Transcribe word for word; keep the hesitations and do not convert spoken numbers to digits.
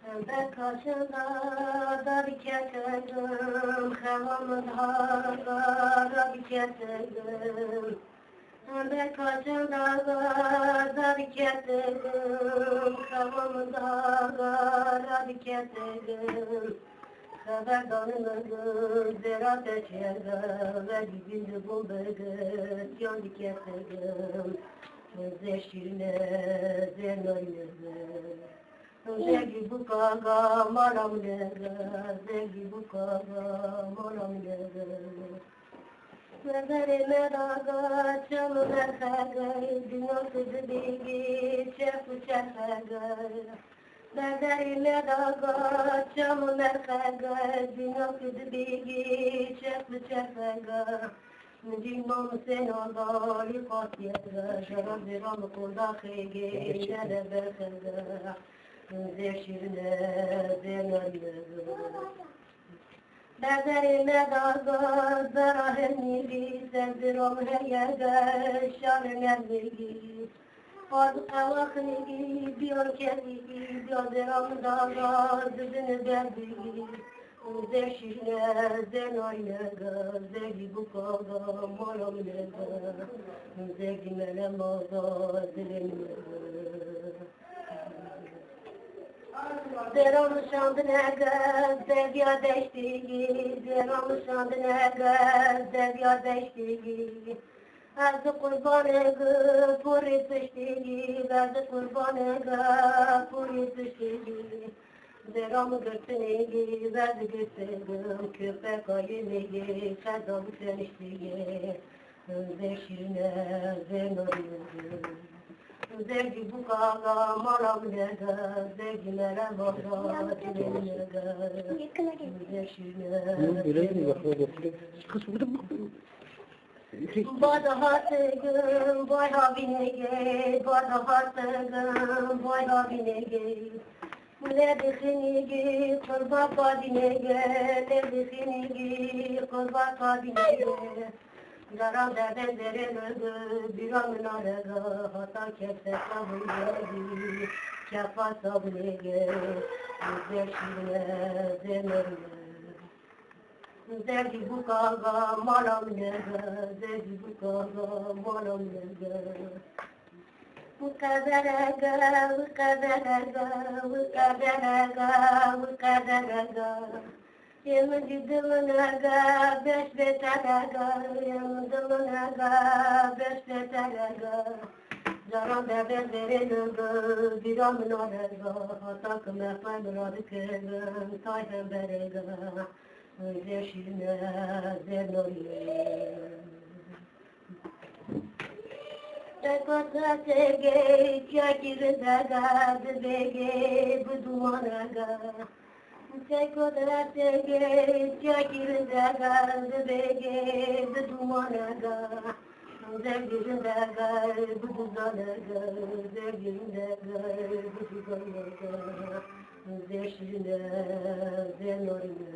Beka çanda dar ketegim, xewa min dara ketegim. Beka çanda dar ketegim, xewa min dara ketegim. Xeber danî min zêra te çêge, ve dîvîn dibûm bigir, yan diketegim. Zê şîrine, zê narîne. Zengî bûka ga mala min e, zengî bûka ga mala min e. Mezerê me da ga çem û merxege, dinya tu dibîgî çerx û çerxege. Mezerê me da ga çem û merxege, dinya tu dibîgî çerx û çerxege. Min dî Mam Husên Azalî qasiyege, jera zêra min qondaxê gê nede berxege. Zê şîrine, zê nermege. Bezerê me da ga zera hemîgî, ser zêra min heyege, şarê nermegî. Qaz qewaxîgî, biyan kevîgî, biya zêra min da ga, zibin berdîgî. Zê şîrine, zê narînege, zê gî bûka ga, mala min ege. Zê gî melema ga, dilê min ege. Zêra min şandinege, zê viya deştîgî, zêra min şandinege, zê viya deştîgî. Ez di qurbanê gi porê piştî gî, ez di qurbanê gi porê piştî gî. Zêra min girtinê gî, ez digirtigim, köpeka yê min gî, qeza bi teniştî gî. Zê şîrine, zê norîne. Zê gî bûka ga mala min e, zê gî merema ga dilê min e. Zê şîrine, zê norîne. Bada hategim, bay havinege, bada hategim, bay havinege. Lê dixinigi, qurba padinege, lê dixinigi, qurba padinege. Dara derde zerê mege, bira min arege, hata kese sabunege, kefa sabunege. Zê şîrine, zê norîne. Zevcî bûka ga mala min e, zevcî bûka ga mala min e. Wi qederege, wi qederege, wi qederege, wi qederege. Yê min dî di min ege, beş bêterege, yê min di min ege, beş bêterege. Caran derdê zêrê min bi, bîra min arege, hata ki me xwe min radikirin, tay hemberege. Zê şîrine, zê norîne. Te kotire têgê, çiyakî rindege, dibêgê, bi dûmanege. Te kotire têgê, çiyakî rindege, dibêgê, bi dûmanege. Zevgî rindege, bi dûzanege, zevgî rindege, bi dûzanege. Zê şîrine, zê norîne.